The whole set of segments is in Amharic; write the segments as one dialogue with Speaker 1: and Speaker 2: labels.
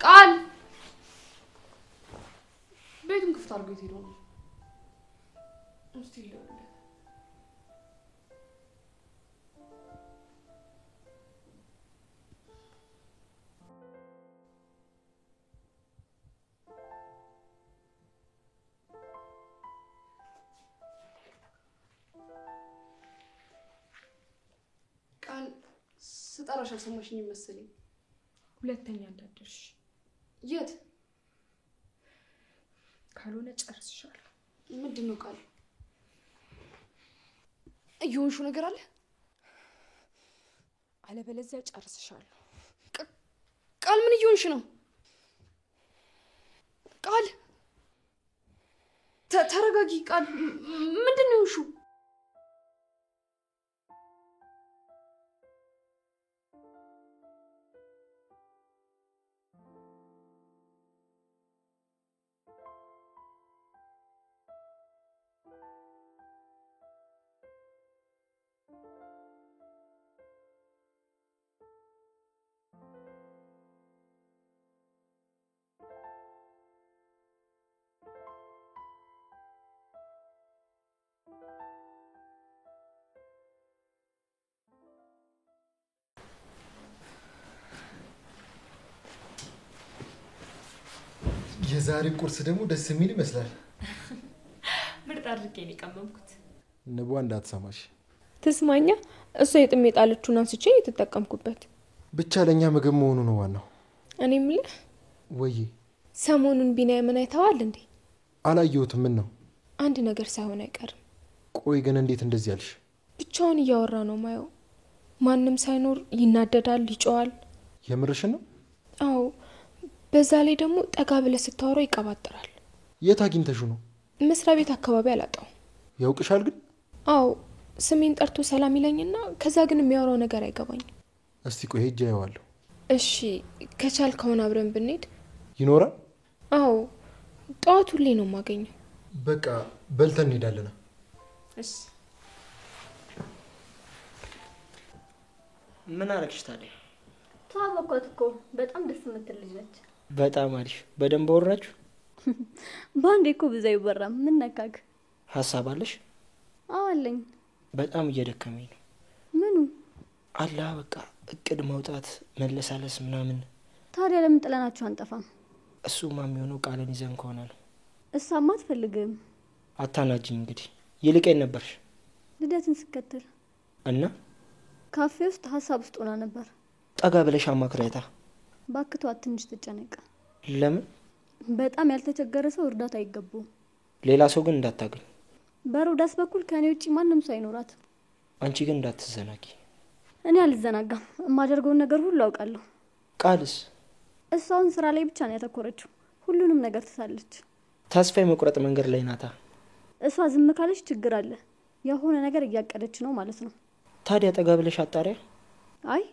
Speaker 1: ቃል ቤቱን ክፍት አድርጎ የት ሄዶ ነው? እስቲ ልደውልለት። ቃል ስጠራሽ አልሰማሽኝም መሰለኝ።
Speaker 2: ሁለተኛ እንዳትደርሽ።
Speaker 1: የት?
Speaker 2: ካልሆነ ጨርስሻለሁ።
Speaker 1: ምንድን ነው ቃል? እየሆንሽው ነገር አለ?
Speaker 2: አለበለዚያ ጨርስሻለሁ።
Speaker 1: ቃል ምን እየሆንሽ ነው? ቃል ተረጋጊ። ቃል ምንድን ነው የሆንሽው?
Speaker 3: የዛሬ ቁርስ ደግሞ ደስ የሚል ይመስላል።
Speaker 2: ምርጥ አድርጌ ነው የቀመምኩት።
Speaker 3: ንቧ እንዳትሰማሽ።
Speaker 2: ትስማኛ። እሷ የጥሜ ጣለችውን አንስቼ የተጠቀምኩበት።
Speaker 3: ብቻ ለእኛ ምግብ መሆኑ ነው ዋናው።
Speaker 2: እኔ የምልህ
Speaker 3: ወይ
Speaker 2: ሰሞኑን ቢንያምን አይተዋል እንዴ?
Speaker 3: አላየሁትም። ምን ነው?
Speaker 2: አንድ ነገር ሳይሆን አይቀርም።
Speaker 3: ቆይ ግን እንዴት እንደዚህ አልሽ?
Speaker 2: ብቻውን እያወራ ነው ማየው። ማንም ሳይኖር ይናደዳል፣ ይጮዋል።
Speaker 3: የምርሽን ነው?
Speaker 2: አዎ። በዛ ላይ ደግሞ ጠጋ ብለህ ስታወራው ይቀባጥራል።
Speaker 3: የት አግኝተሽው ነው?
Speaker 2: መስሪያ ቤት አካባቢ አላጣውም።
Speaker 3: ያውቅሻል ግን?
Speaker 2: አዎ፣ ስሜን ጠርቶ ሰላም ይለኝና ከዛ ግን የሚያወራው ነገር አይገባኝም።
Speaker 3: እስቲ ቆይ ሄጄ አየዋለሁ።
Speaker 2: እሺ፣ ከቻልክ አሁን አብረን ብንሄድ
Speaker 3: ይኖራል?
Speaker 2: አዎ፣ ጠዋት ሁሌ ነው የማገኘው።
Speaker 3: በቃ በልተን እንሄዳለን።
Speaker 2: እሺ።
Speaker 4: ምን አረግሽ ታዲያ?
Speaker 5: ተዋወኳት እኮ፣ በጣም ደስ የምትል ልጅ ነች።
Speaker 4: በጣም አሪፍ። በደንብ አወራችሁ?
Speaker 5: በአንዴ እኮ ብዙ አይወራም። ምን ነካክ?
Speaker 4: ሀሳብ አለሽ?
Speaker 5: አዎ አለኝ።
Speaker 4: በጣም እየደከመኝ ነው።
Speaker 5: ምኑ?
Speaker 4: አላ በቃ እቅድ ማውጣት፣ መለሳለስ ምናምን።
Speaker 5: ታዲያ ለምን ጥለናችሁ አንጠፋም?
Speaker 4: እሱማ የሚሆነው ቃልን ይዘን ከሆነ ነው።
Speaker 5: እሷማ አትፈልግም።
Speaker 4: አታናጅኝ እንግዲህ። ይልቀኝ ነበርሽ።
Speaker 5: ልደትን ስከተል
Speaker 4: እና
Speaker 5: ካፌ ውስጥ ሀሳብ ውስጥ ሆና ነበር።
Speaker 4: ጠጋ ብለሽ አማክሪያታ።
Speaker 5: ባክቷ ትንሽ ትጨነቅ።
Speaker 4: ለምን?
Speaker 5: በጣም ያልተቸገረ ሰው እርዳታ አይገባውም።
Speaker 4: ሌላ ሰው ግን እንዳታገኝ።
Speaker 5: በሮዳስ በኩል ከኔ ውጪ ማንም ሰው አይኖራት።
Speaker 4: አንቺ ግን እንዳትዘናጊ።
Speaker 5: እኔ አልዘናጋም። የማደርገውን ነገር ሁሉ አውቃለሁ።
Speaker 4: ቃልስ?
Speaker 5: እሷውን ስራ ላይ ብቻ ነው ያተኮረችው። ሁሉንም ነገር ትሳለች።
Speaker 4: ተስፋ የመቁረጥ መንገድ ላይ ናታ።
Speaker 5: እሷ ዝም ካለች ችግር አለ። የሆነ ነገር እያቀደች ነው ማለት ነው።
Speaker 4: ታዲያ ጠጋ ብለሽ አጣሪያ።
Speaker 5: አይ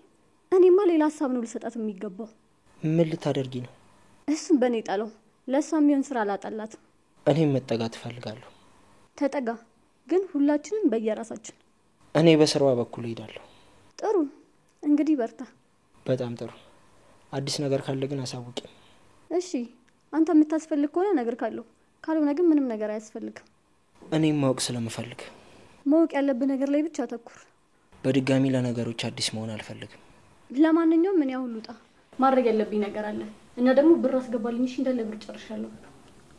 Speaker 5: እኔማ ሌላ ሀሳብ ነው ልሰጣት የሚገባው።
Speaker 4: ምን ልታደርጊ ነው?
Speaker 5: እሱም በእኔ ጣለው። ለእሷ የሚሆን ስራ አላጣላትም።
Speaker 4: እኔም መጠጋት እፈልጋለሁ።
Speaker 5: ተጠጋ፣ ግን ሁላችንም በየራሳችን።
Speaker 4: እኔ በስራዋ በኩል እሄዳለሁ።
Speaker 5: ጥሩ እንግዲህ በርታ።
Speaker 4: በጣም ጥሩ። አዲስ ነገር ካለ ግን አሳውቂ።
Speaker 5: እሺ፣ አንተ የምታስፈልግ ከሆነ ነገር ካለው፣ ካልሆነ ግን ምንም ነገር አያስፈልግም።
Speaker 4: እኔም ማወቅ ስለምፈልግ
Speaker 5: ማወቅ ያለብህ ነገር ላይ ብቻ አተኩር።
Speaker 4: በድጋሚ ለነገሮች አዲስ መሆን አልፈልግም።
Speaker 5: ለማንኛውም እኔ አሁን ልውጣ፣ ማድረግ ያለብኝ ነገር አለ እና ደግሞ ብር አስገባልኝ። እሺ፣ እንዳለ ብር ጨርሻለሁ።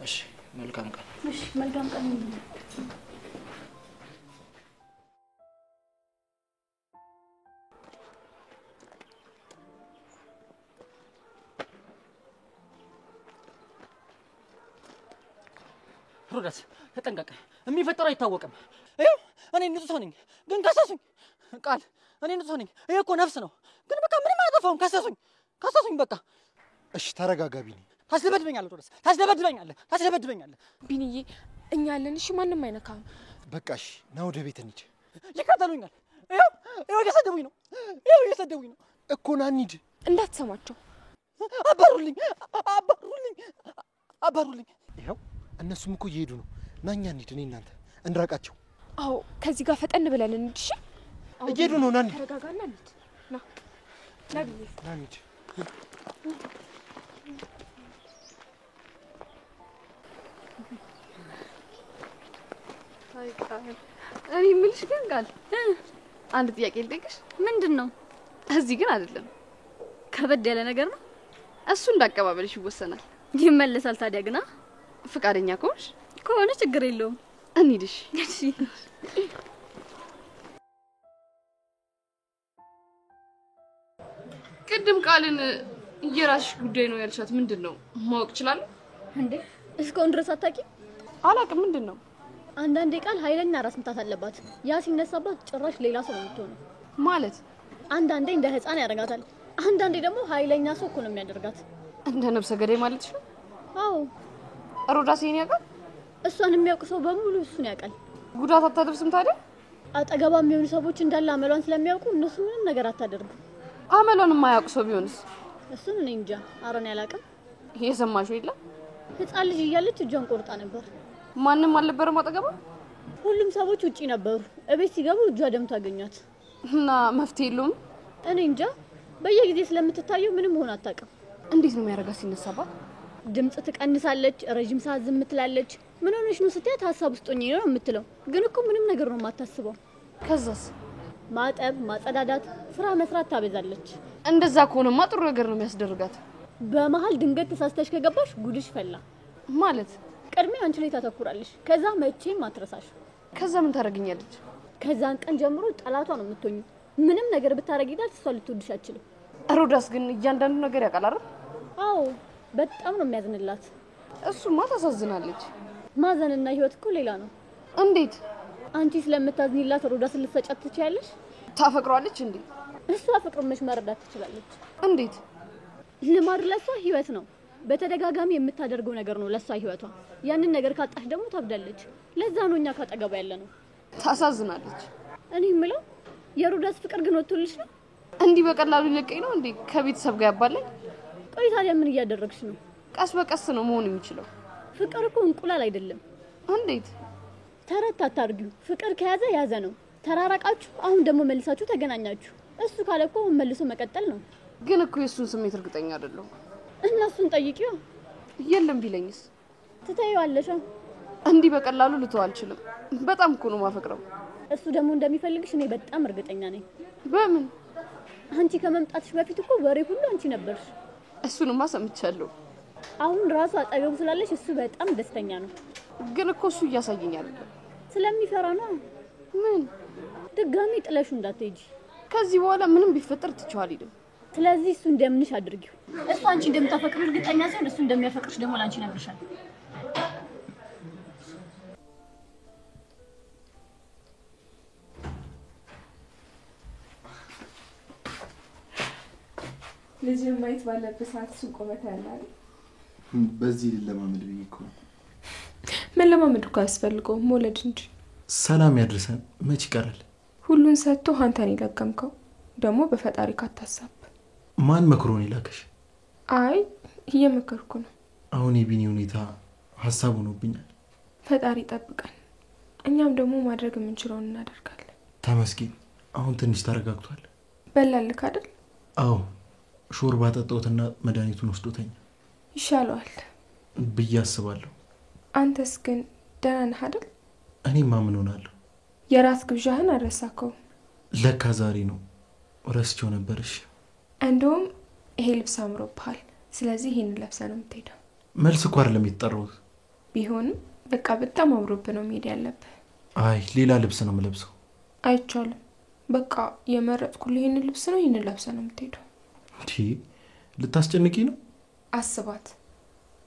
Speaker 4: እሺ፣ መልካም ቀን።
Speaker 5: እሺ፣ መልካም ቀን።
Speaker 6: ሮዳስ ተጠንቀቅ፣ የሚፈጠረው አይታወቅም። ይኸው እኔ ንጹህ ሰው ነኝ፣ ግን ከሰሱኝ። ቃል እኔ ንጹህ ሰው ነኝ። ይሄ እኮ ነፍስ ነው፣ ግን በቃ ምንም አላጠፋሁም። ከሰሱኝ፣ ከሰሱኝ በቃ።
Speaker 3: እሺ ተረጋጋ ቢኒ።
Speaker 6: ታስደበድበኛለህ ሮዳስ፣ ታስደበድበኛለህ፣ ታስደበድበኛለህ።
Speaker 2: ቢኒዬ እኛ አለን። እሺ ማንም አይነካም።
Speaker 3: በቃ እሺ፣ ና ወደ ቤት እንሂድ።
Speaker 6: ይከተሉኛል። ይኸው ይኸው እየሰደቡኝ ነው። ይኸው እየሰደቡኝ ነው
Speaker 3: እኮ። ና እንሂድ።
Speaker 2: እንዳትሰማቸው።
Speaker 6: አባሩልኝ፣ አባሩልኝ፣ አባሩልኝ።
Speaker 3: ይኸው እነሱም እኮ እየሄዱ ነው። ና እኛ እንሂድ፣ እኔ እናንተ እንራቃቸው።
Speaker 2: አዎ ከዚህ ጋር ፈጠን ብለን እንሂድ። እሺ
Speaker 3: እየሄዱ ነው። ና እንሂድ።
Speaker 2: ተረጋጋና እንሂድ። ና ና ቢኒ
Speaker 3: ና እንሂድ።
Speaker 1: አይ ቃል፣ እኔ የምልሽ ግን ቃል፣ አንድ ጥያቄ ልጠይቅሽ።
Speaker 5: ምንድን ነው?
Speaker 1: እዚህ ግን አይደለም።
Speaker 5: ከበድ ያለ ነገር ነው።
Speaker 1: እሱ እንዳቀባበልሽ ይወሰናል።
Speaker 5: ይመለሳል ታዲያ ግና
Speaker 1: ፍቃደኛ ከሆንሽ
Speaker 5: ከሆነ ችግር የለውም።
Speaker 1: እንሂድሽ።
Speaker 5: እሺ።
Speaker 1: ቅድም ቃልን የራስሽ ጉዳይ ነው ያልሻት ምንድን ነው ማወቅ እችላለሁ?
Speaker 5: እንዴ እስካሁን ድረስ አታውቂም?
Speaker 1: አላውቅም። ምንድን ነው?
Speaker 5: አንዳንዴ ቃል ኃይለኛ ራስ ምታት አለባት። ያ ሲነሳባት ጭራሽ ሌላ ሰው ነው የምትሆነው።
Speaker 1: ማለት
Speaker 5: አንዳንዴ እንደ ሕፃን ያደርጋታል። አንዳንዴ ደግሞ ኃይለኛ ሰው እኮ ነው የሚያደርጋት።
Speaker 1: እንደ ነብሰ ገዳይ ማለት ነው?
Speaker 5: አዎ።
Speaker 1: ሮዳስ ይሄን ያውቃል?
Speaker 5: እሷን የሚያውቅ ሰው በሙሉ እሱን ያውቃል።
Speaker 1: ጉዳት አታደርስም ታዲያ?
Speaker 5: አጠገቧ የሚሆኑ ሰዎች እንዳለ አመሏን ስለሚያውቁ እነሱ ምንም ነገር አታደርግም።
Speaker 1: አመሏን የማያውቅ ሰው ቢሆንስ?
Speaker 5: እሱን እኔ እንጃ፣ ኧረ እኔ አላውቅም።
Speaker 1: የሰማሽው የለም?
Speaker 5: ሕፃን ልጅ እያለች እጇን ቆርጣ ነበር።
Speaker 1: ማንም አልነበረም አጠገቧ?
Speaker 5: ሁሉም ሰዎች ውጪ ነበሩ። እቤት ሲገቡ እጇ ደምቶ አገኟት።
Speaker 1: እና መፍትሄ የለውም?
Speaker 5: እኔ እንጃ፣ በየጊዜ ስለምትታየው ምንም ሆነ አታውቅም።
Speaker 1: እንዴት ነው የሚያደርጋት ሲነሳባት?
Speaker 5: ድምጽ ትቀንሳለች፣ ረጅም ሰዓት ዝም ትላለች። ምን ሆነሽ ነው ስትያት ሀሳብ ውስጥ ሆኜ ነው የምትለው። ግን እኮ ምንም ነገር ነው የማታስበው።
Speaker 1: ከዛስ?
Speaker 5: ማጠብ፣ ማጸዳዳት፣ ስራ መስራት ታበዛለች።
Speaker 1: እንደዛ ከሆነማ ጥሩ ነገር ነው የሚያስደርጋት።
Speaker 5: በመሀል ድንገት ተሳስተሽ ከገባሽ ጉድሽ ፈላ።
Speaker 1: ማለት
Speaker 5: ቅድሚያ አንቺ ላይ ታተኩራለች። ከዛ መቼም አትረሳሽ።
Speaker 1: ከዛ ምን ታደርገኛለች?
Speaker 5: ከዛን ቀን ጀምሮ ጠላቷ ነው የምትሆኚው። ምንም ነገር ብታረጊላት እሷ ልትወድሽ አትችልም።
Speaker 1: ሮዳስ ግን እያንዳንዱ ነገር ያውቃል አይደል?
Speaker 5: አዎ፣ በጣም ነው የሚያዝንላት።
Speaker 1: እሱማ ታሳዝናለች።
Speaker 5: ማዘንና ህይወት እኮ ሌላ ነው።
Speaker 1: እንዴት?
Speaker 5: አንቺ ስለምታዝኒላት ሮዳስን ልትሰጫት ትችያለሽ?
Speaker 1: ታፈቅሯለች እንዴ?
Speaker 5: እሷ ፍቅሩን መች መረዳት ትችላለች?
Speaker 1: እንዴት?
Speaker 5: ልማድ ለሷ ህይወት ነው። በተደጋጋሚ የምታደርገው ነገር ነው ለሷ ህይወቷ። ያንን ነገር ካጣሽ ደግሞ ታብዳለች። ለዛ ነው እኛ ካጠገቧ ያለ ነው።
Speaker 1: ታሳዝናለች።
Speaker 5: እኔ የምለው የሮዳስ ፍቅር ግን ወጥቶልሽ ነው?
Speaker 1: እንዲህ በቀላሉ ሊለቀኝ ነው እንዴ? ከቤተሰብ ጋር ያባላኝ?
Speaker 5: ቆይ ታዲያ ምን እያደረግሽ ነው?
Speaker 1: ቀስ በቀስ ነው መሆን የሚችለው።
Speaker 5: ፍቅር እኮ እንቁላል አይደለም።
Speaker 1: እንዴት?
Speaker 5: ተረት አታርጊው። ፍቅር ከያዘ ያዘ ነው። ተራራቃችሁ፣ አሁን ደግሞ መልሳችሁ ተገናኛችሁ። እሱ ካለ እኮ መልሶ መቀጠል ነው።
Speaker 1: ግን እኮ የእሱን ስሜት እርግጠኛ አይደለሁም።
Speaker 5: እና እሱን ጠይቂው።
Speaker 1: የለም ቢለኝስ?
Speaker 5: ትተይዋለሽ።
Speaker 1: እንዲህ በቀላሉ ልተው አልችልም። በጣም እኮ ነው ማፈቅረው።
Speaker 5: እሱ ደግሞ እንደሚፈልግሽ እኔ በጣም እርግጠኛ ነኝ።
Speaker 1: በምን?
Speaker 5: አንቺ ከመምጣትሽ በፊት እኮ ወሬ ሁሉ አንቺ ነበርሽ።
Speaker 1: እሱንማ ሰምቻለሁ።
Speaker 5: አሁን ራሱ አጠገቡ ስላለሽ እሱ በጣም ደስተኛ ነው።
Speaker 1: ግን እኮ እሱ እያሳየኝ አይደለም።
Speaker 5: ስለሚፈራ ነው።
Speaker 1: ምን?
Speaker 5: ድጋሚ ጥለሹ እንዳትሄጂ።
Speaker 1: ከዚህ በኋላ ምንም ቢፈጠር ትቼው አልሄድም።
Speaker 5: ስለዚህ እሱ እንደምንሽ አድርጊው። እሱ አንቺ እንደምታፈቅሪው እርግጠኛ ሲሆን እሱ እንደሚያፈቅርሽ ደግሞ ላንቺ ይነግርሻል።
Speaker 2: ልጅን ማየት ባለብህ ሰዓት እሱን ቆመህ ታያለህ አይደል?
Speaker 3: በዚህ ልለማመድ ብዬ እኮ ነው።
Speaker 2: መለማመድ እኮ አያስፈልገውም መውለድ እንጂ።
Speaker 3: ሰላም ያድርሰን። መች ይቀራል?
Speaker 2: ሁሉን ሰጥቶ አንተን የለገምከው ደግሞ በፈጣሪ ካታሳብ።
Speaker 3: ማን መክሮን የላከሽ?
Speaker 2: አይ እየመከርኩ ነው።
Speaker 3: አሁን የቢኒ ሁኔታ ሀሳብ ሆኖብኛል።
Speaker 2: ፈጣሪ ይጠብቀን። እኛም ደግሞ ማድረግ የምንችለውን እናደርጋለን።
Speaker 3: ተመስገን። አሁን ትንሽ ተረጋግቷል።
Speaker 2: በላልክ አይደል?
Speaker 3: አዎ፣ ሾርባ ጠጣሁትና መድኃኒቱን ወስዶተኛ።
Speaker 2: ይሻለዋል
Speaker 3: ብዬ አስባለሁ።
Speaker 2: አንተስ ግን ደህና ነህ አይደል?
Speaker 3: እኔማ ምን ሆናለሁ?
Speaker 2: የራት ግብዣህን አልረሳከውም።
Speaker 3: ለካ ዛሬ ነው፣ ረስቼው ነበርሽ።
Speaker 2: እንደውም ይሄ ልብስ አምሮብሃል። ስለዚህ ይሄንን ለብሰህ ነው የምትሄደው።
Speaker 3: መልስ እኮ አይደለም የተጠራሁት።
Speaker 2: ቢሆንም በቃ በጣም አምሮብህ ነው መሄድ ያለብህ።
Speaker 3: አይ ሌላ ልብስ ነው የምለብሰው።
Speaker 2: አይቻልም። በቃ የመረጥኩልህ ይሄንን ልብስ ነው፣ ይሄንን ለብሰህ ነው የምትሄደው።
Speaker 3: እንዴ ልታስጨንቂ ነው?
Speaker 2: አስባት፣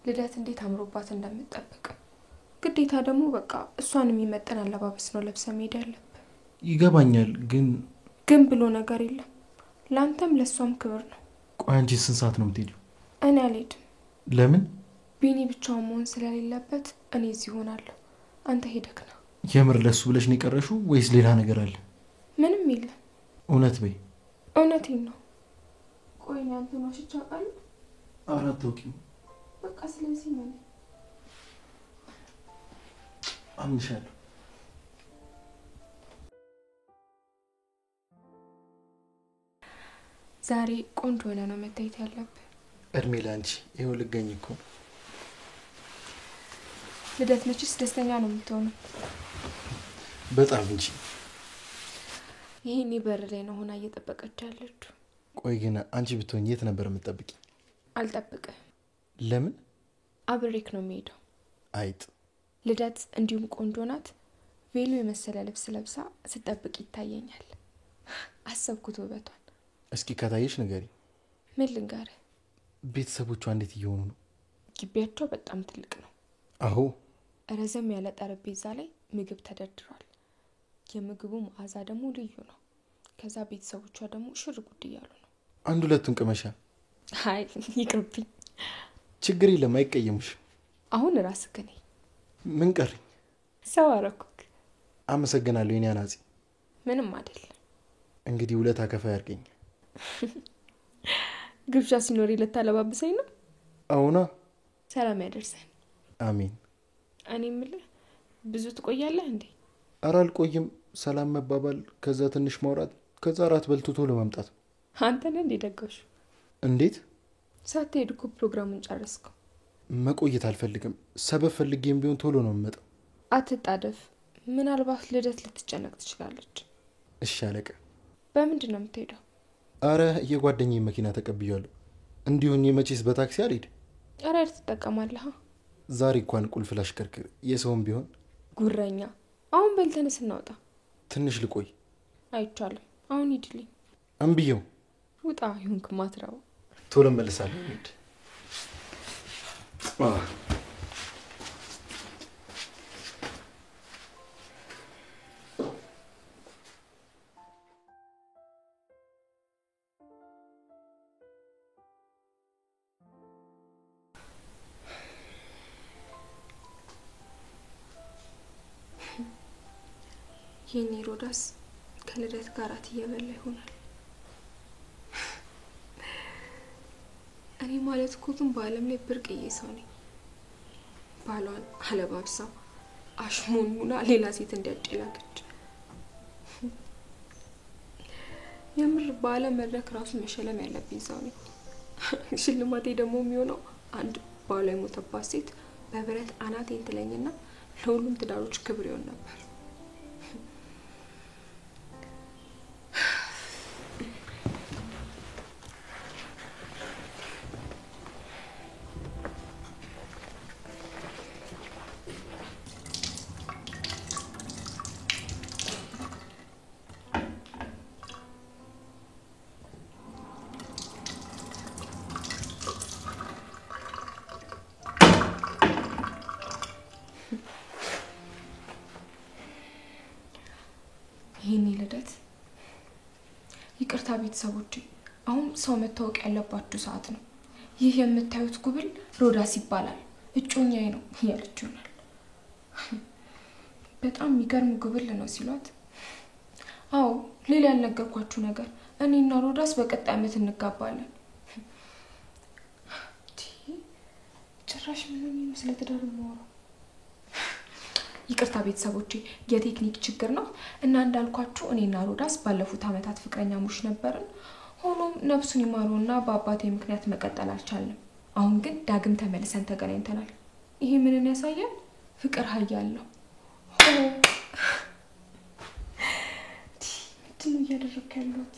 Speaker 2: ልደት እንዴት አምሮባት እንደምትጠብቅ። ግዴታ ደግሞ በቃ እሷን የሚመጥን አለባበስ ነው ለብሰህ መሄድ ያለብህ።
Speaker 3: ይገባኛል፣ ግን
Speaker 2: ብሎ ነገር የለም። ላንተም ለሷም ክብር ነው።
Speaker 3: ቆይ አንቺ ስንት ሰዓት ነው የምትሄጂው?
Speaker 2: እኔ አልሄድም።
Speaker 3: ለምን?
Speaker 2: ቢኒ ብቻውን መሆን ስለሌለበት እኔ እዚህ እሆናለሁ። አንተ ሄደክ ነው።
Speaker 3: የምር ለሱ ብለሽ ነው የቀረሽው ወይስ ሌላ ነገር አለ?
Speaker 2: ምንም የለም።
Speaker 3: እውነት በይ።
Speaker 2: እውነቴን ነው። ቆይ እኔ አንተን ዋሽቼ አውቃለሁ?
Speaker 3: ኧረ አታውቂም።
Speaker 2: በቃ ስለዚህ ምን
Speaker 3: አምንሻለሁ።
Speaker 2: ዛሬ ቆንጆ ሆነ ነው መታየት ያለብህ።
Speaker 3: እድሜ ላንቺ። ይኸው ልገኝ እኮ።
Speaker 2: ልደት መችስ ደስተኛ ነው የምትሆነው።
Speaker 3: በጣም እንጂ።
Speaker 2: ይሄኔ በር ላይ ነው ሆና እየጠበቀች ያለችው።
Speaker 3: ቆይ ግን አንቺ ብትሆኚ የት ነበር የምትጠብቂ?
Speaker 2: አልጠብቅም።
Speaker 3: ለምን?
Speaker 2: አብሬክ ነው የምሄደው።
Speaker 3: አይጥ
Speaker 2: ልደት እንዲሁም ቆንጆ ናት። ቬሎ የመሰለ ልብስ ለብሳ ስትጠብቅ ይታየኛል። አሰብኩት ውበቷን።
Speaker 3: እስኪ ከታየሽ ንገሪ።
Speaker 2: ምን ልንገርህ?
Speaker 3: ቤተሰቦቿ እንዴት እየሆኑ ነው?
Speaker 2: ግቢያቸው በጣም ትልቅ ነው።
Speaker 3: አዎ።
Speaker 2: ረዘም ያለ ጠረጴዛ ላይ ምግብ ተደርድሯል። የምግቡ መዓዛ ደግሞ ልዩ ነው። ከዛ ቤተሰቦቿ ደግሞ ሽር ጉድ እያሉ ነው።
Speaker 3: አንድ ሁለቱን ቅመሻ።
Speaker 2: አይ ይቅርብኝ።
Speaker 3: ችግር የለም አይቀየሙሽ።
Speaker 2: አሁን ራስህ ነኝ።
Speaker 3: ምን ቀረኝ?
Speaker 2: ሰው አረኩክ።
Speaker 3: አመሰግናለሁ የኔ አናጺ።
Speaker 2: ምንም አይደል።
Speaker 3: እንግዲህ ውለታ ከፋይ አድርገኝ።
Speaker 2: ግብዣ ሲኖር ልታለባብሰኝ ነው?
Speaker 3: አዎና።
Speaker 2: ሰላም ያደርሰን።
Speaker 3: አሜን።
Speaker 2: እኔ የምልህ ብዙ ትቆያለህ እንዴ?
Speaker 3: ኧረ አልቆይም። ሰላም መባባል፣ ከዛ ትንሽ ማውራት፣ ከዛ እራት በልቶ ቶሎ መምጣት።
Speaker 2: አንተ ነህ እንዴ ደጋሹ?
Speaker 3: እንዴት?
Speaker 2: ሳትሄድ እኮ ፕሮግራሙን ጨረስከው።
Speaker 3: መቆየት አልፈልግም። ሰበብ ፈልጌም ቢሆን ቶሎ ነው የምመጣው።
Speaker 2: አትጣደፍ። ምናልባት ልደት ልትጨነቅ ትችላለች።
Speaker 3: እሺ አለቃ።
Speaker 2: በምንድን ነው የምትሄደው?
Speaker 3: አረ የጓደኛዬን መኪና ተቀብያለሁ። እንዲሁኝ መቼስ በታክሲ አልሄድ።
Speaker 2: ራይድ ትጠቀማለህ?
Speaker 3: ዛሬ እንኳን ቁልፍ ላሽከርክር፣ የሰውም ቢሆን።
Speaker 2: ጉረኛ። አሁን በልተንስ እናውጣ።
Speaker 3: ትንሽ ልቆይ።
Speaker 2: አይቻልም። አሁን ሂድልኝ።
Speaker 3: እምብዬው።
Speaker 2: ውጣ። ይሁንክ ማትረው።
Speaker 3: ቶሎ እመለሳለሁ። ሂድ።
Speaker 2: የኔ ሮዳስ ከልደት ጋር እራት እየበላ ይሆናል። እኔ ማለት እኮ ግን በዓለም ላይ ብርቅዬ ሰው ነኝ። ባሏን አለባብሳ አሽሞንሙና ሌላ ሴት እንዲያጭ ላከች። የምር በዓለም መድረክ ራሱ መሸለም ያለብኝ ሰው ነኝ። ሽልማቴ ደግሞ የሚሆነው አንድ ባሏ የሞተባት ሴት በብረት አናቴን ትለኝና ለሁሉም ትዳሮች ክብር ይሆን ነበር። ይሄኔ ልደት፣ ይቅርታ ቤተሰቦቼ፣ አሁን ሰው መታወቅ ያለባችሁ ሰዓት ነው። ይህ የምታዩት ጉብል ሮዳስ ይባላል። እጮኛዬ ነው እያለች ይሆናል። በጣም የሚገርም ጉብል ነው ሲሏት፣ አዎ ሌላ ያልነገርኳችሁ ነገር እኔና ሮዳስ በቀጣይ ዓመት እንጋባለን። ጭራሽ ምን ነው ስለ ትዳር የማወራው? ይቅርታ ቤተሰቦቼ፣ የቴክኒክ ችግር ነው እና እንዳልኳችሁ እኔና ሮዳስ ባለፉት ዓመታት ፍቅረኛሞች ነበርን። ሆኖም ነፍሱን ይማረውና በአባቴ ምክንያት መቀጠል አልቻልንም። አሁን ግን ዳግም ተመልሰን ተገናኝተናል። ይሄ ምንን ያሳያል? ፍቅር ኃያል ነው። ምንድን ነው እያደረግክ ያለሁት?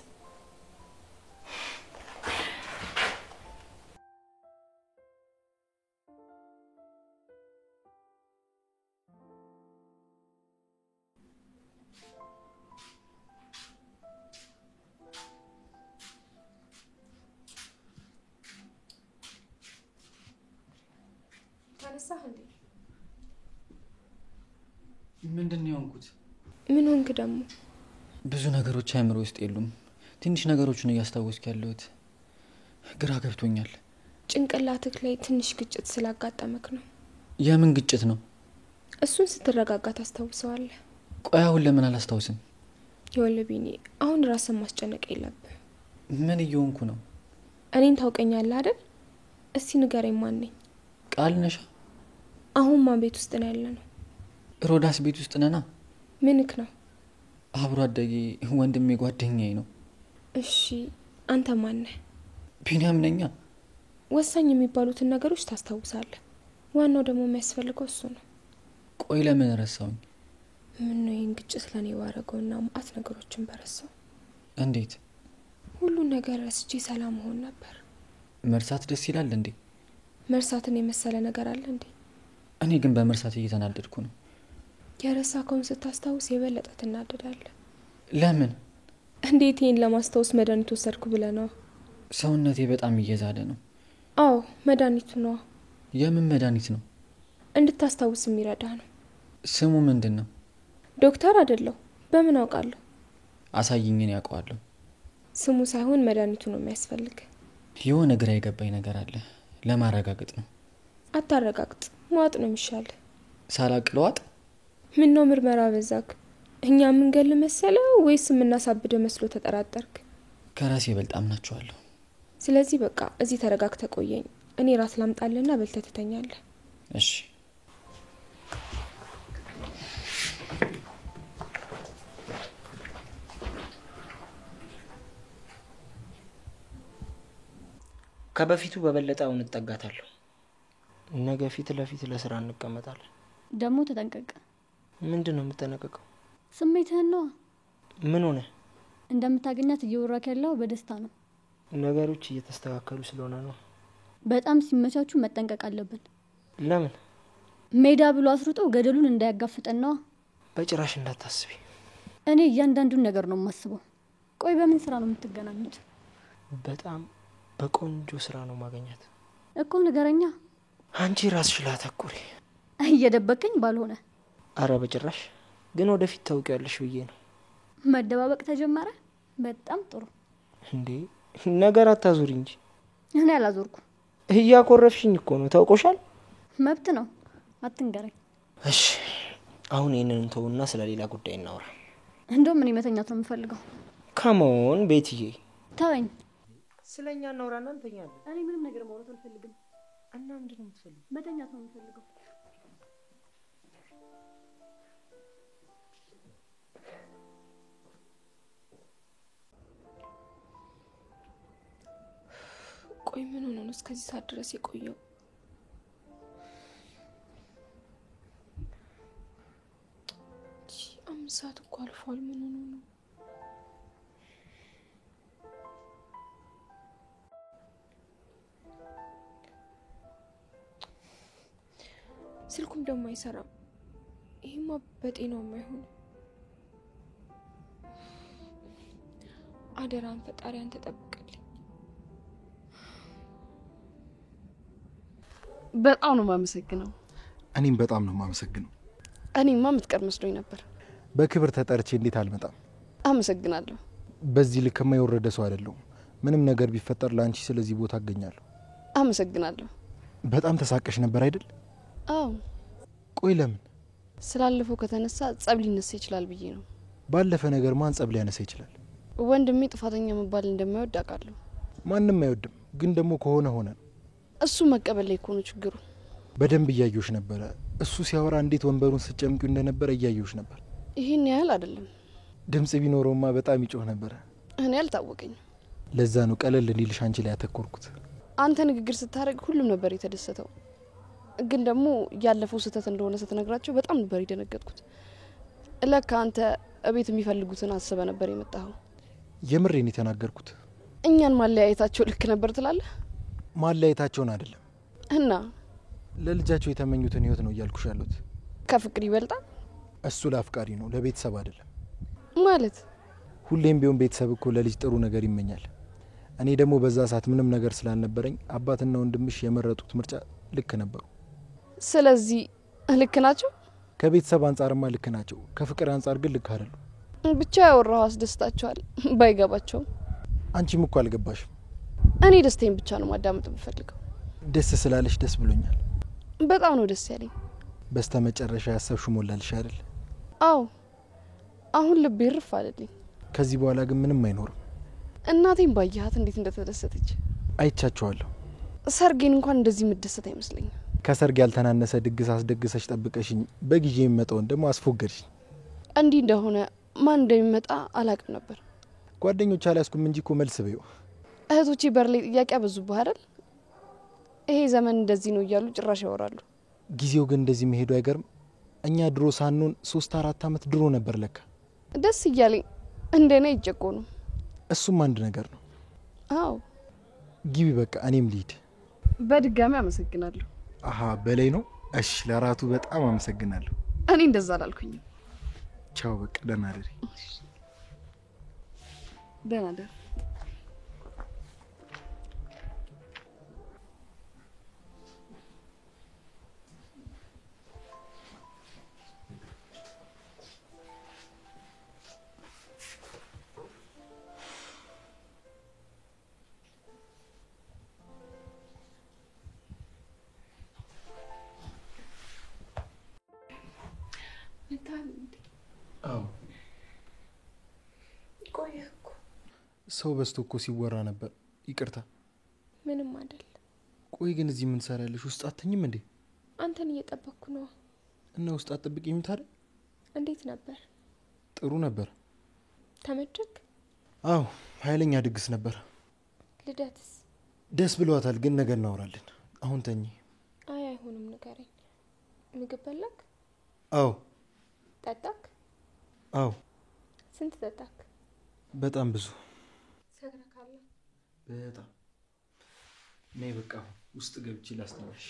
Speaker 2: ተነሳህ እንዴ?
Speaker 6: ምንድን ነው የሆንኩት?
Speaker 2: ምን ሆንክ ደግሞ?
Speaker 6: ብዙ ነገሮች አይምሮ ውስጥ የሉም። ትንሽ ነገሮችን እያስታወስኩ ያለሁት ግራ ገብቶኛል።
Speaker 2: ጭንቅላትህ ላይ ትንሽ ግጭት ስላጋጠመክ ነው።
Speaker 6: የምን ግጭት ነው?
Speaker 2: እሱን ስትረጋጋ ታስታውሰዋለህ።
Speaker 6: ቆይ አሁን ለምን አላስታውስም?
Speaker 2: ይኸውልህ ቢኒ፣ አሁን ራስን ማስጨነቅ የለብህም።
Speaker 6: ምን እየሆንኩ ነው?
Speaker 2: እኔን ታውቀኛለህ አይደል? እስቲ ንገረኝ፣ ማን ነኝ?
Speaker 6: ቃል ነሻ።
Speaker 2: አሁን ማን ቤት ውስጥ ነው ያለነው?
Speaker 6: ሮዳስ ቤት ውስጥ ነና።
Speaker 2: ምንክ ነው?
Speaker 6: አብሮ አደጌ ወንድሜ ጓደኛዬ ነው።
Speaker 2: እሺ አንተ ማን ነህ?
Speaker 6: ቢኒያም ነኛ።
Speaker 2: ወሳኝ የሚባሉትን ነገሮች ታስታውሳለህ። ዋናው ደግሞ የሚያስፈልገው እሱ ነው።
Speaker 6: ቆይ ለምን ረሳውኝ?
Speaker 2: ምን ነው ይሄን ግጭት ቁጭት ለኔ ባረገውና ማአት ነገሮችን በረሳው።
Speaker 7: እንዴት?
Speaker 2: ሁሉን ነገር ረስቼ ሰላም ሆን ነበር።
Speaker 7: መርሳት ደስ ይላል እንዴ?
Speaker 2: መርሳትን የመሰለ ነገር አለ እንዴ?
Speaker 7: እኔ ግን በመርሳት እየተናደድኩ ነው።
Speaker 2: የረሳከውን ስታስታውስ የበለጠ ትናደዳለህ።
Speaker 7: ለምን?
Speaker 2: እንዴት ይሄን ለማስታወስ መድኃኒት ወሰድኩ ብለህ ነው?
Speaker 7: ሰውነቴ በጣም እየዛለ ነው።
Speaker 2: አዎ መድኃኒቱ ነው።
Speaker 7: የምን መድኃኒት ነው?
Speaker 2: እንድታስታውስ የሚረዳ ነው።
Speaker 7: ስሙ ምንድን ነው?
Speaker 2: ዶክተር አይደለሁ፣ በምን አውቃለሁ?
Speaker 7: አሳይኝን ያውቀዋለሁ።
Speaker 2: ስሙ ሳይሆን መድኃኒቱ ነው የሚያስፈልግ።
Speaker 7: የሆነ ግራ የገባኝ ነገር አለ፣ ለማረጋገጥ ነው።
Speaker 2: አታረጋግጥ፣ መዋጥ ነው የሚሻል።
Speaker 7: ሳላቅ ለዋጥ?
Speaker 2: ምን ነው ምርመራ በዛክ? እኛ የምንገል መሰለ ወይስ የምናሳብደ መስሎ ተጠራጠርክ?
Speaker 7: ከራሴ ይበልጥ አምናችኋለሁ።
Speaker 2: ስለዚህ በቃ እዚህ ተረጋግተህ ቆየኝ። እኔ ራት ላምጣልህና በልተህ ትተኛለህ።
Speaker 7: እሺ።
Speaker 4: ከበፊቱ በበለጠ አሁን እጠጋታለሁ። ነገ ፊት ለፊት ለስራ እንቀመጣለን።
Speaker 5: ደግሞ ተጠንቀቅ።
Speaker 4: ምንድን ነው የምጠነቀቀው?
Speaker 5: ስሜትህን ነዋ።
Speaker 4: ምን ሆነ?
Speaker 5: እንደምታገኛት እየወራክ ያለው በደስታ ነው።
Speaker 4: ነገሮች እየተስተካከሉ ስለሆነ ነው።
Speaker 5: በጣም ሲመቻቹ መጠንቀቅ አለብን።
Speaker 4: ለምን?
Speaker 5: ሜዳ ብሎ አስሩጦ ገደሉን እንዳያጋፍጠን ነዋ።
Speaker 4: በጭራሽ እንዳታስቢ።
Speaker 5: እኔ እያንዳንዱን ነገር ነው የማስበው። ቆይ በምን ስራ ነው የምትገናኙት?
Speaker 4: በጣም በቆንጆ ስራ ነው ማገኛት።
Speaker 5: እኮ ንገረኛ።
Speaker 4: አንቺ ራስሽ ላተኩሪ።
Speaker 5: እየደበከኝ ባልሆነ።
Speaker 4: አረ በጭራሽ። ግን ወደፊት ታውቂያለሽ ብዬ ነው።
Speaker 5: መደባበቅ ተጀመረ። በጣም ጥሩ።
Speaker 4: እንዴ ነገር አታዙሪ እንጂ።
Speaker 5: እኔ አላዞርኩም።
Speaker 4: እያኮረፍሽኝ እኮ ነው። ታውቆሻል።
Speaker 5: መብት ነው፣ አትንገረኝ።
Speaker 4: እሺ አሁን ይሄንን እንተውና ስለሌላ ጉዳይ እናውራ።
Speaker 5: እንደውም እኔ መተኛት ነው የምፈልገው።
Speaker 4: Come on ቤትዬ፣
Speaker 5: ተወኝ።
Speaker 4: ስለኛ እናውራና እንተኛለን።
Speaker 5: እኔ ምንም ነገር ማውራት አልፈልግም።
Speaker 4: እና ምንድን ነው የምትፈልጊው?
Speaker 5: መተኛት ነው የምፈልገው።
Speaker 2: ቆይ ምን ሆኖ ነው እስከዚህ ሰዓት ድረስ የቆየው? አምስት ሰዓት እኮ አልፏል። ምን ሆኖ ነው? ስልኩም ደግሞ አይሰራም። ይሄማ በጤናውም አይሆንም። አደራን ፈጣሪ አንተ ጠብቅልኝ።
Speaker 1: በጣም ነው የማመሰግነው።
Speaker 3: እኔም በጣም ነው የማመሰግነው።
Speaker 1: እኔማ የምትቀር መስሎኝ ነበር።
Speaker 3: በክብር ተጠርቼ እንዴት አልመጣም?
Speaker 1: አመሰግናለሁ።
Speaker 3: በዚህ ልክማ የወረደ ሰው አይደለሁም። ምንም ነገር ቢፈጠር ላንቺ ስለዚህ ቦታ አገኛለሁ።
Speaker 1: አመሰግናለሁ።
Speaker 3: በጣም ተሳቀሽ ነበር አይደል?
Speaker 1: አዎ።
Speaker 3: ቆይ ለምን?
Speaker 1: ስላለፈው ከተነሳ ጸብ ሊነሳ ይችላል ብዬ ነው።
Speaker 3: ባለፈ ነገር ማን ጸብ ሊያነሳ ይችላል?
Speaker 1: ወንድሜ ጥፋተኛ መባል እንደማይወድ አውቃለሁ።
Speaker 3: ማንም አይወድም፣ ግን ደግሞ ከሆነ ሆነ ነው።
Speaker 1: እሱ መቀበል ላይ እኮ ነው ችግሩ።
Speaker 3: በደንብ እያየሁሽ ነበረ። እሱ ሲያወራ እንዴት ወንበሩን ስትጨምቂው እንደነበረ እያየሁሽ ነበር።
Speaker 1: ይሄን ያህል አይደለም።
Speaker 3: ድምጽ ቢኖረውማ በጣም ይጮህ ነበረ።
Speaker 1: እኔ አልታወቀኝም።
Speaker 3: ለዛ ነው ቀለል እንዲልሽ አንቺ ላይ ያተኮርኩት።
Speaker 1: አንተ ንግግር ስታደርግ ሁሉም ነበር የተደሰተው። ግን ደግሞ ያለፈው ስህተት እንደሆነ ስትነግራቸው በጣም ነበር የደነገጥኩት። ለካ አንተ እቤት የሚፈልጉትን አስበህ ነበር የመጣኸው።
Speaker 3: የምሬን የተናገርኩት።
Speaker 1: እኛን ማለያየታቸው ልክ ነበር ትላለህ?
Speaker 3: ማለያየታቸውን አይደለም
Speaker 1: እና
Speaker 3: ለልጃቸው የተመኙትን ህይወት ነው እያልኩሽ ያለሁት።
Speaker 1: ከፍቅር ይበልጣል።
Speaker 3: እሱ ለአፍቃሪ ነው ለቤተሰብ አይደለም።
Speaker 1: ማለት
Speaker 3: ሁሌም ቢሆን ቤተሰብ እኮ ለልጅ ጥሩ ነገር ይመኛል። እኔ ደግሞ በዛ ሰዓት ምንም ነገር ስላልነበረኝ አባትና ወንድምሽ የመረጡት ምርጫ ልክ ነበሩ።
Speaker 1: ስለዚህ ልክ ናቸው።
Speaker 3: ከቤተሰብ አንጻርማ ልክ ናቸው፣ ከፍቅር አንጻር ግን ልክ አይደሉም።
Speaker 1: ብቻ ያወራው አስደስታቸዋል ባይገባቸውም።
Speaker 3: አንቺም እኮ አልገባሽም።
Speaker 1: እኔ ደስታዬን ብቻ ነው ማዳመጥ የምፈልገው።
Speaker 3: ደስ ስላለሽ ደስ ብሎኛል።
Speaker 1: በጣም ነው ደስ ያለኝ።
Speaker 3: በስተመጨረሻ ያሰብሽው ሞላልሽ አይደል?
Speaker 1: አዎ፣ አሁን ልቤ እርፍ አለልኝ።
Speaker 3: ከዚህ በኋላ ግን ምንም አይኖርም።
Speaker 1: እናቴን ባየሃት እንዴት እንደተደሰተች
Speaker 3: አይቻቸዋለሁ።
Speaker 1: ሰርጌን እንኳን እንደዚህ የምደሰት አይመስለኝም።
Speaker 3: ከሰርግ ያልተናነሰ ድግስ አስደግሰሽ ጠብቀሽኝ በጊዜ የሚመጣውን ደግሞ አስፎገድሽኝ።
Speaker 1: እንዲህ እንደሆነ ማን እንደሚመጣ አላቅም ነበር።
Speaker 3: ጓደኞች አልያዝኩም እንጂ እኮ መልስ በይው።
Speaker 1: እህቶቼ በር ላይ ጥያቄ አበዙብህ አይደል? ይሄ ዘመን እንደዚህ ነው እያሉ ጭራሽ ያወራሉ።
Speaker 3: ጊዜው ግን እንደዚህ መሄዱ አይገርም? እኛ ድሮ ሳንሆን 3 4 አመት ድሮ ነበር ለካ።
Speaker 1: ደስ እያለኝ እንደኔ አይጨቆኑ።
Speaker 3: እሱም አንድ ነገር ነው።
Speaker 1: አዎ
Speaker 3: ግቢ በቃ እኔም ልሂድ።
Speaker 1: በድጋሚ አመሰግናለሁ።
Speaker 3: አሃ በላይ ነው። እሺ ለራቱ በጣም አመሰግናለሁ።
Speaker 1: እኔ እንደዛ አላልኩኝም።
Speaker 3: ቻው በቃ ደህና ደሪ።
Speaker 1: ደህና ደር።
Speaker 3: አዎ
Speaker 2: ቆየህ እኮ።
Speaker 3: ሰው በዝቶ እኮ ሲወራ ነበር። ይቅርታ።
Speaker 2: ምንም አይደል።
Speaker 3: ቆይ ግን እዚህ ምን ትሰሪያለሽ? ውስጥ አትተኝም እንዴ?
Speaker 2: አንተን እየጠበቅኩ ነው።
Speaker 3: እና ውስጥ አትጠብቂኝም ታዲያ?
Speaker 2: እንዴት ነበር?
Speaker 3: ጥሩ ነበር።
Speaker 2: ተመቸክ?
Speaker 3: አዎ ኃይለኛ ድግስ ነበር።
Speaker 2: ልደትስ?
Speaker 3: ደስ ብሏታል፣ ግን ነገ እናወራለን። አሁን ተኚ።
Speaker 2: አይ አይሆንም፣ ንገረኝ። ምግብ በላክ?
Speaker 3: አዎ።
Speaker 2: ጠጣክ?
Speaker 3: አዎ።
Speaker 2: ስንት ጠጣክ?
Speaker 3: በጣም ብዙ።
Speaker 2: ሰክረካል?
Speaker 3: በጣም። ነይ በቃ ውስጥ ገብቼ ላስተኛሽ።